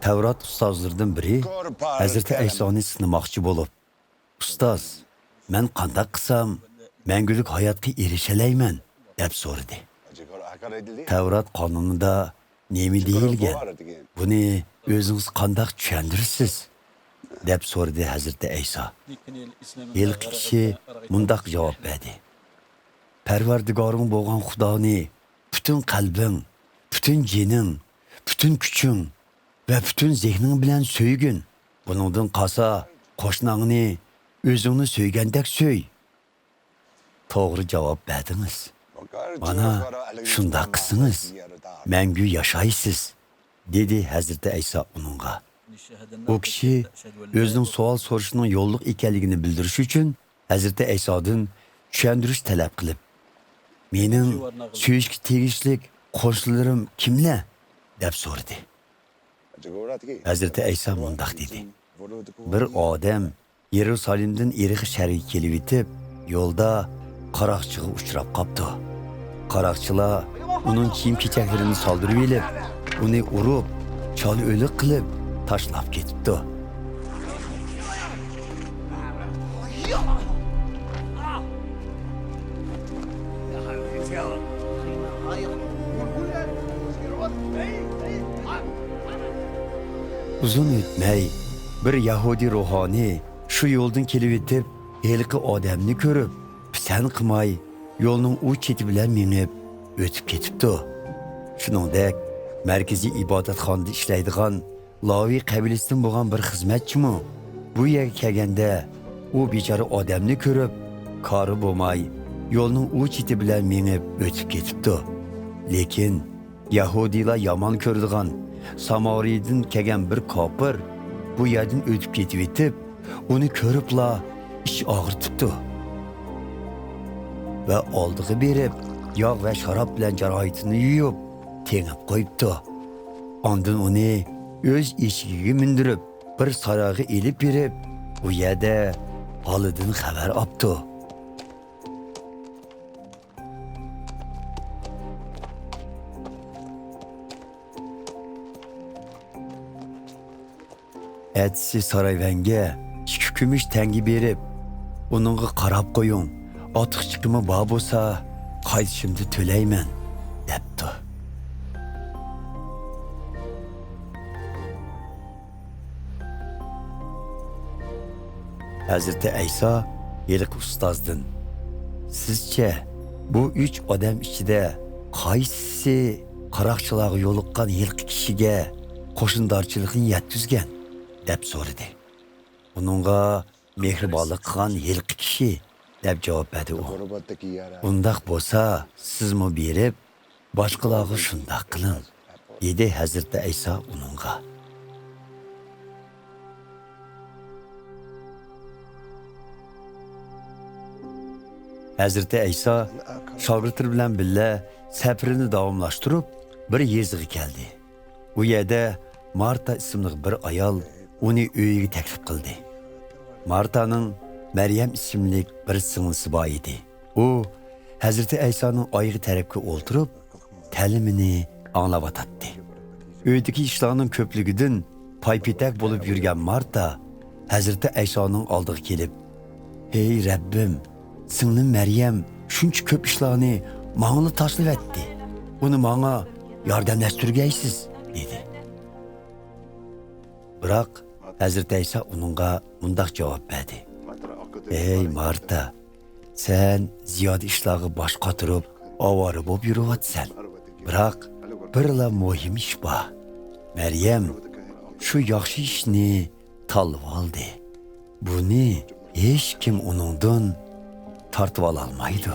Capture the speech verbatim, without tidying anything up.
تەۋرات ئۇستازلىرىدىن بىرى ھەزرىتى ئەيسانى سىنىماقچى بولۇپ، «ئۇستاز، مەن قانداق قىلسام مەڭگۈلۈك ھاياتقا ئېرىشەلەيمەن؟» دەپ سورىدى. «تەۋرات قانۇنىدا نېمە دېيىلگەن؟ بۇنى ئۆزىڭىز قانداق چۈشەندۈرىسىز؟» دەپ سورىدى ھەزرىتى ئەيسا. ھېلىقى كىشى مۇنداق جاۋاب بەردى: «پەرۋەردىگارىڭ بولغان خۇدانى پۈتۈن قەلبىڭ، پۈتۈن جېنىڭ، پۈتۈن كۈچۈڭ ۋە پۈتۈن زېھنىڭ بىلەن سۆيگىن. بۇنىڭدىن قالسا، قوشناڭنى ئۆزۈڭنى سۆيگەندەك سۆي.» توغرا جاۋاب بەردىڭىز. مانا، شۇنداق قىلسىڭىز، مەڭگۈ ياشايسىز، دېدى ھەزرىتى ئەيسا ئۇنىڭغا. ئۇ كىشى ئۆزىنىڭ سوئال سورىشىنىڭ يوللۇق ئىكەنلىكىنى بىلدۈرۈش ئۈچۈن ھەزرىتى ئەيسادىن چۈشەندۈرۈش تەلەپ قىلىپ، «مېنىڭ سۆيۈشكە تېگىشلىك قوشنىلىرىم كىملەر؟» دەپ سورىدى. ھەزرىتى ئەيسا مۇنداق دېدى: «بىر ئادەم يېرۇسالېمدىن ئېرىخ شەھىرىگە كېلىۋېتىپ، يولدا قاراقچىغا ئۇچراپ قاپتۇ. قاراقچىلار ئۇنىڭ كىيىم-كېچەكلىرىنى سالدۇرۇۋېلىپ، ئۇنى ئۇرۇپ، چالا ئۆلۈك قىلىپ تاشلاپ كېتىپتۇ.» ئۇزۇن ئۆتمەي، بىر يەھۇدىي روھانىي شۇ يولدىن كېلىۋېتىپ، ھېلىقى ئادەمنى كۆرۈپ، پىسەنت قىلماي، يولنىڭ ئۇ چېتى بىلەن مېڭىپ ئۆتۈپ كېتىپتۇ. شۇنىڭدەك، مەركىزىي ئىبادەتخانىدا ئىشلەيدىغان لاۋى قەبىلىسىدىن بولغان بىر خىزمەتچىمۇ بۇ يەرگە كەلگەندە، ئۇ بىچارە ئادەمنى كۆرۈپ، كارى بولماي، يولنىڭ ئۇ چېتى بىلەن مېڭىپ ئۆتۈپ كېتىپتۇ. لېكىن يەھۇدىيلار يامان كۆرىدىغان سامارىيدىن كەلگەن بىر كاپىر بۇ يەردىن ئۆتۈپ كېتىۋېتىپ، ئۇنى كۆرۈپلا ئىچ ئاغرىتىپتۇ ۋە ئالدىغا بېرىپ، ياغ ۋە شاراب بىلەن جاراھىتىنى يۇيۇپ، تېڭىپ قويۇپتۇ. ئاندىن ئۇنى ئۆز ئېشىكىگە مىندۈرۈپ، بىر سارايغا ئېلىپ بېرىپ، ئۇ يەردە ھالىدىن خەۋەر ئاپتۇ. ئەتىسى سارايۋەنگە ئىككى كۈمۈش تەڭگە بېرىپ، «ئۇنىڭغا قاراپ قويۇڭ، ئارتۇقچىلىقىمۇ بار بولسا، قايتىشىمدا تۆلەيمەن» دەپتۇ. ھەزرىتى ئەيسا ھېلىقى ئۇستازدىن: «سىزچە، بۇ ئۈچ ئادەم ئىچىدە قايسىسى قاراقچىلارغا يولۇققان ھېلىقى كىشىگە قوشنىدارچىلىقىنى يەتكۈزگەن؟» دەپ سورىدى. ئۇنىڭغا: «مېھرىبانلىق قىلغان ھېلىقى كىشى» دەپ جاۋاب بەردى ئۇ. «ئۇنداق بولسا، سىزمۇ بېرىپ، باشقىلارغا شۇنداق قىلىڭ» دېدى ھەزرىتى ئەيسا ئۇنىڭغا. ھەزرىتى ئەيسا شاگىرتلىرى بىلەن بىللە سەپىرىنى داۋاملاشتۇرۇپ، بىر يېزىغا كەلدى. ئۇ يەردە مارتا ئىسىملىق بىر ئايال ئۇنى ئۆيىگە تەكلىپ قىلدى. مارتانىڭ مەريەم ئىسىملىك بىر سىڭلىسى بار ئىدى. ئۇ ھەزرىتى ئەيسانىڭ ئايىغى تەرەپكە ئولتۇرۇپ، تەلىمىنى ئاڭلاۋاتاتتى. ئۆيدىكى ئىشلارنىڭ كۆپلۈكىدىن پايپېتەك بولۇپ يۈرگەن مارتا ھەزرىتى ئەيسانىڭ ئالدىغا كېلىپ: «ھەي رەببىم، سىڭلىم مەريەم شۇنچە كۆپ ئىشلارنى ماڭىلا تاشلىۋەتتى. ئۇنى ماڭا ياردەملەشتۈرگەيسىز» دېدى. بىراق ھەزرىتى ئەيسا ئۇنىڭغا مۇنداق جاۋاب بەردى: «ھەي مارتا، سەن زىيادە ئىشلارغا باش قاتۇرۇپ، ئاۋارە بولۇپ يۈرۈۋاتىسەن. بىراق بىرلا مۇھىم ئىش بار. مەريەم شۇ ياخشى ئىشنى تاللىۋالدى. بۇنى ھېچكىم ئۇنىڭدىن تارتىۋالالمايدۇ.»